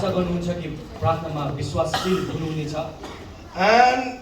बाचा गर्नुहुन्छ कि प्रार्थनामा विश्वासशील हुनुहुनेछ and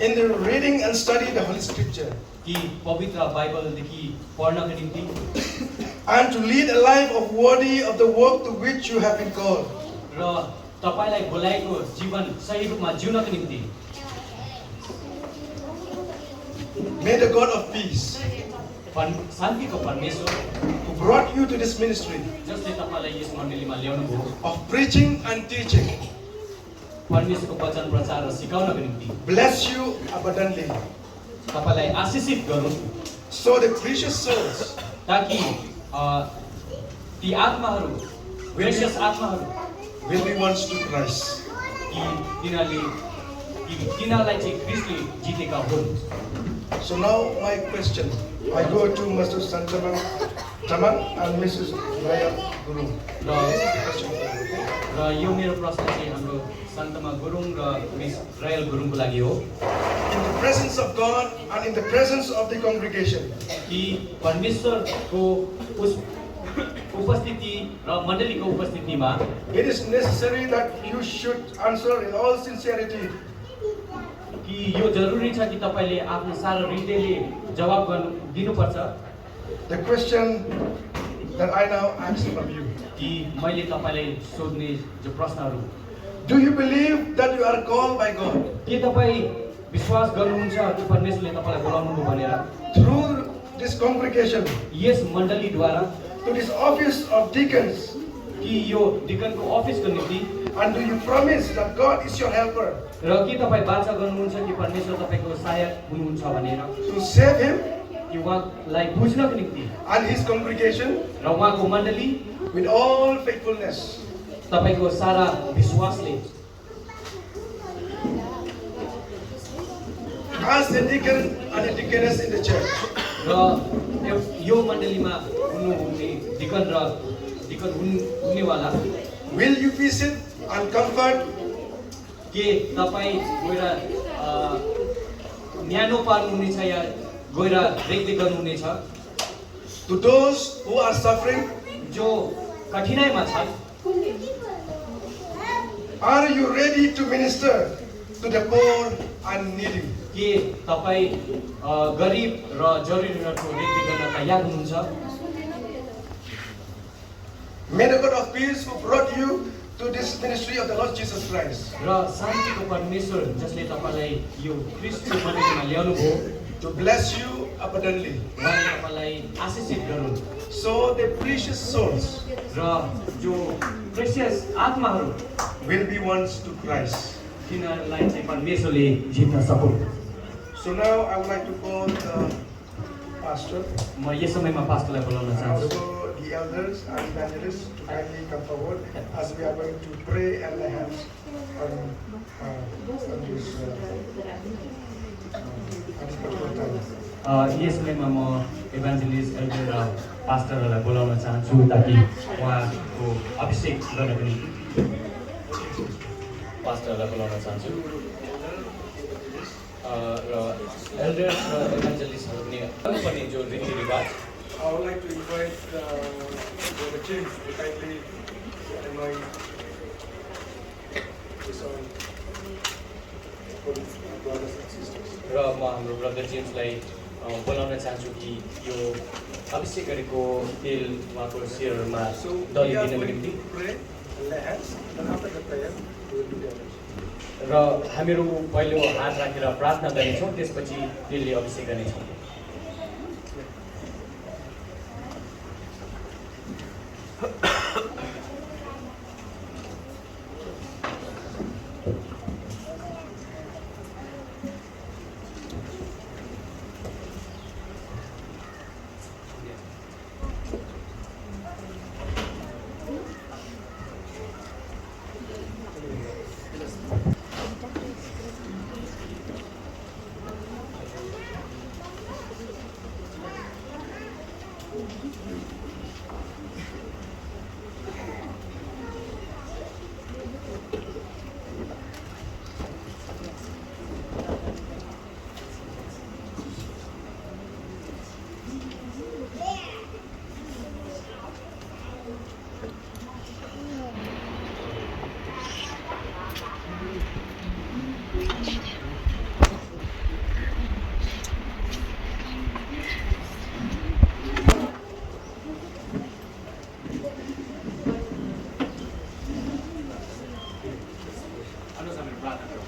in the reading and study the Holy Scripture, कि पवित्र बाइबलदेखि पढ्नको निम्ति and to lead a life of worthy of the work to which you have been called. र तपाईलाई बोलाएको जीवन सही रूपमा जिउनको निम्ति May the God of peace, शान्तिको परमेश्वर who brought you to this ministry जसले तपाईलाई यस मण्डलीमा ल्याउनु भयो of preaching and teaching, परमेश्वरको वचन प्रचार र सिकाउनको निम्ति bless you abundantly, तपाईलाई आशीषित गरौँ so the precious souls ताकि ती आत्माहरू precious आत्माहरू will be ones to Christ. कि तिनीहरूलाई चाहिँ ख्रिस्टले जितेका हुन् So now my question, I go to Mr. Santamang and Mrs. Raya Guru. र यो मेरो प्रश्न चाहिँ हाम्रो सन्तमा गुरुङ र मिस रयल गुरुङको लागि हो In the presence of God and in the presence of the congregation, कि परमेश्वरको उपस्थिति र मण्डलीको उपस्थितिमा it is necessary that you should answer in all sincerity. कि यो जरुरी छ कि तपाईले आफ्नो सारा हृदयले जवाब दिनुपर्छ The question that I now ask from you, कि मैले तपाईलाई सोध्ने जो प्रश्नहरू do you believe that you are called by God के तपाई विश्वास गर्नुहुन्छ कि परमेश्वरले तपाईलाई बोलाउनु भयो भनेर through this congregation yes मण्डलीद्वारा to this office of deacons, कि यो डिकनको अफिसको निम्ति and do you promise that God is your helper र के तपाई बाचा गर्नुहुन्छ कि परमेश्वर तपाईको सहायक हुनुहुन्छ भनेर to save him कि उहाँलाई बुझ्नको निम्ति and his congregation र उहाँको मण्डली with all faithfulness? तपाईको सारा विश्वासले As the deacon and the deaconess in the church, र यो मण्डलीमा हुनुहुने डिकन हुनेवाला will you visit and comfort के तपाई गएर न्यानो पार्नुहुनेछ या गएर रेखदेख गर्नुहुनेछ to those who are suffering? जो कठिनाइमा छन् Are you ready to minister to the poor and needy? के तपाई गरिब र जरुरीहरूको रेखदेख गर्न तयार हुनुहुन्छ May the God of peace who brought you to this ministry of the Lord Jesus Christ र शान्तिको परमेश्वर जसले तपाईलाई यो ख्रिस्टको मण्डलीमा ल्याउनु भयो to bless you abundantly, उहाँले तपाईलाई आशीषित गरून् so the precious souls र जो precious आत्माहरू will be ones to Christ. तिनीहरूलाई चाहिँ परमेश्वरले जित्न सकुन् So now I would like to call the pastor, म यस समयमा पास्टरलाई बोलाउन चाहन्छु also the elders and evangelists to kindly come forward as we are going to pray and lay hands on this particular time. यस समयमा म इभान्जेलिस्ट Elder र पास्टरहरूलाई बोलाउन चाहन्छु ताकि उहाँको अभिषेक गर्नको निम्ति पास्टरहरूलाई बोलाउन चाहन्छु र एल्डर र इभान्जेलिस्टहरू पनि गर्नुपर्ने जो रीतिरिवाज I would like to invite the team to kindly anoint this oil for the brothers and sisters. र म हाम्रो ब्रदर जेम्सलाई बोलाउन चाहन्छु कि यो अभिषेक गरेको तेल उहाँको शिरहरूमा So we दलिदिनको are going निम्ति to pray and lay hands, and after the prayer we will do the others. र हामीहरू पहिलो हात राखेर प्रार्थना गर्नेछौँ त्यसपछि तेलले अभिषेक गर्नेछौँ अनुसार मेरो प्रार्थना गरौँ।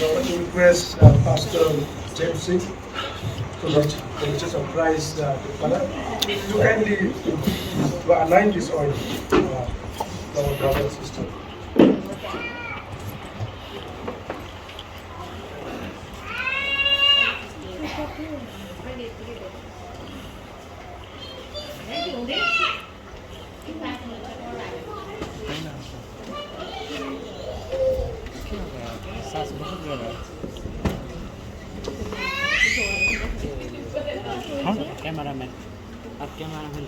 So I want to request Pastor James Singh from the Church of Christ to kindly to anoint this oil our brother and sister. Cameraman, आप cameraman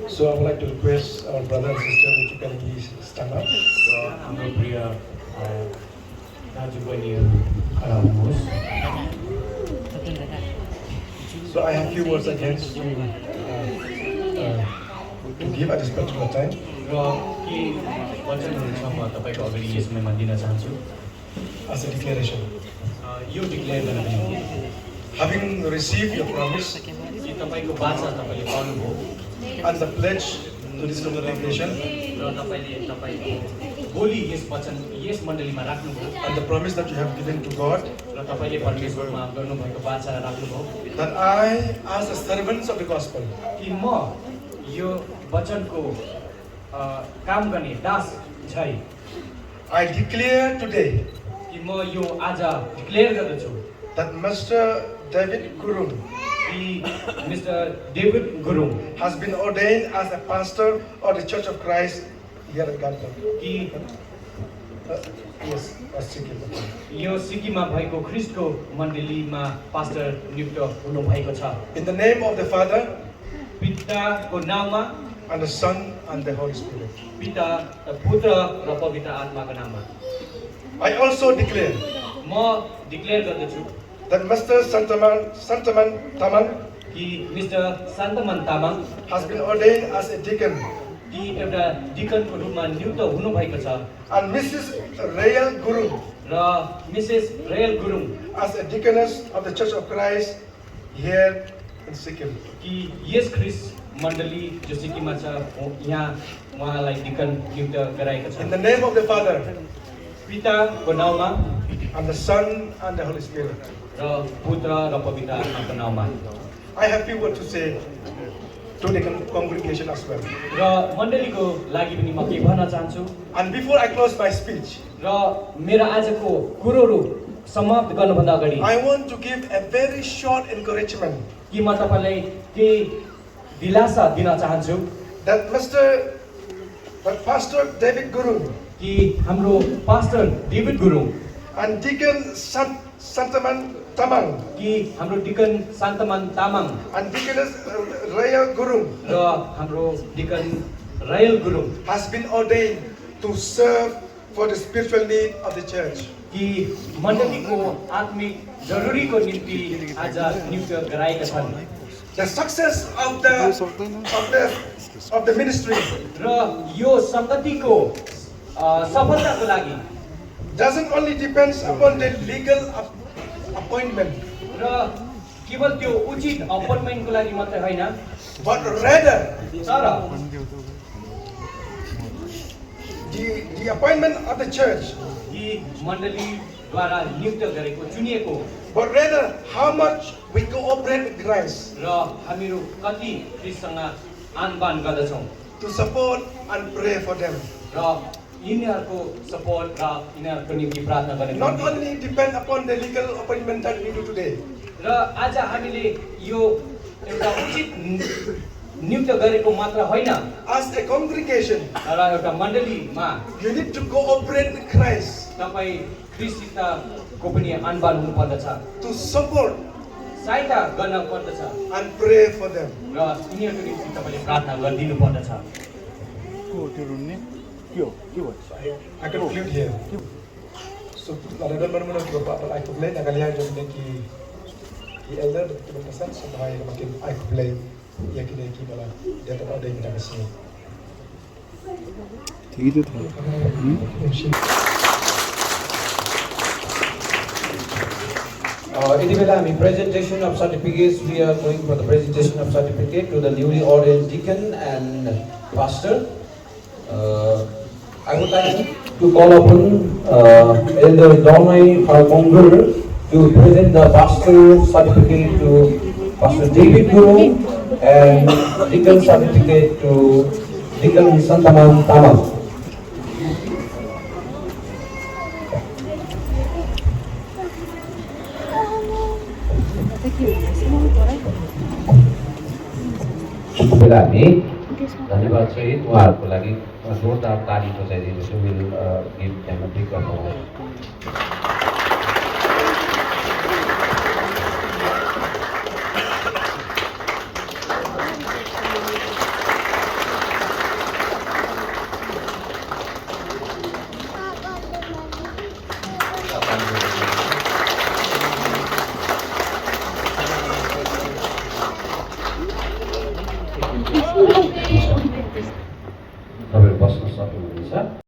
So I would like to request our brother and sister to kindly stand up. हाम्रो प्रिय दाजुबहिनीहरू खडा हुनुहोस्। So I have few words against to give at this particular time. र के वचनहरू छ म तपाईँको अगाडि यस समयमा दिन चाहन्छु। As a declaration, यो डिक्लेयर गर्नको निम्ति having received your promise कि तपाईँको वाचा तपाईँले पाउनुभयो and the pledge to this congregation र तपाईँले तपाईँको बोली यस वचन यस मण्डलीमा राख्नुभयो and the promise that you have given to God, र तपाईँले परमेश्वरमा गर्नुभएको वाचा राख्नुभयो that I, as the servants of the gospel, कि म यो वचनको काम गर्ने दास छै I declare today कि म यो आज डिक्लेयर गर्दछु that Mr. David Gurung कि mister David Gurung has been ordained as a pastor of the Church of Christ here in Ghana. कि Yes, Sikkim. यो सिक्किममा भएको ख्रिस्टको मण्डलीमा पास्टर नियुक्त हुनुभएको छ। In the name of the Father पिताको नाममा and the Son and the Holy Spirit. पिता पुत्र र पवित्र आत्माको नाममा I also declare म डिक्लेयर गर्दछु that Mr. Santaman Taman कि mister Shantaman Tamang has been ordained as a deacon, कि एउटा डिकनको रूपमा नियुक्त हुनुभएको छ and Mrs. Rayal Gurung र Mrs Real Gurung as a deaconess of the Church of Christ here in Sikkim. कि यस ख्रिस मण्डली जो सिक्किममा छ यहाँ उहाँलाई डिकन नियुक्त गराएको छ In the name of the Father, पिताको नाउँमा and the Son, and the Holy Spirit. र पुत्र र पवित्र आत्माको नाउँमा I have few words to say to the congregation as well. र मण्डलीको लागि पनि म के भन्न चाहन्छु And before I close my speech, र मेरो आजको कुरोहरू समाप्त गर्नुभन्दा अगाडि I want to give a very short encouragement कि म तपाईँलाई केही दिलासा दिन चाहन्छु that Pastor David Gurung कि हाम्रो pastor David Gurung and Deacon Santaman Tamang कि हाम्रो deacon Shantaman Tamang and Deaconess Raya Gurung र हाम्रो deacon Rayal Gurung has been ordained to serve for the spiritual need of the church. कि मण्डलीको आत्मिक जरुरीको निम्ति आज नियुक्त गराएका छन् The success of the ministry र यो सङ्गतिको सफलताको लागि doesn't only depends upon the legal appointment, र केवल त्यो उचित अपोइन्टमेन्टको लागि मात्रै होइन but rather तर the appointment of the church, यी मण्डलीद्वारा नियुक्त गरेको चुनिएको but rather how much we cooperate with Christ र हामीहरू कति ख्रिस्टसँग आनबान गर्दछौँ to support and pray for them. र यिनीहरूको सपोर्ट र यिनीहरूको निम्ति प्रार्थना गर्ने Not only depend upon the legal appointment that we do today, र आज हामीले यो एउटा उचित नियुक्त गरेको मात्र होइन as a congregation, तर एउटा मण्डलीमा you need to cooperate with Christ तपाईँ ख्रिस्टको पनि आनबान हुनुपर्दछ to support सहायता गर्न पर्दछ and pray for them. र यिनीहरूको निम्ति तपाईँले प्रार्थना गरिदिनु पर्दछ I conclude here. So, nalaman mo na ito ba? I complain, nagalihan yung ki elder, kibasasan sa bahay na makin I complain. Iya kini ki bala, dia tak ada yang nak sini. In the presentation of certificates, we are going for the presentation of certificate to the newly ordained deacon and pastor. I would like to call upon Elder Dwai to present the pastor certificate to Pastor David Guru and deacon certificate to Deacon Santaman Tamang. बेला हामी धन्यवाद सहित उहाँहरूको लागि जोरदार ताली बजाइदिँदैछु will give them a big अप्लज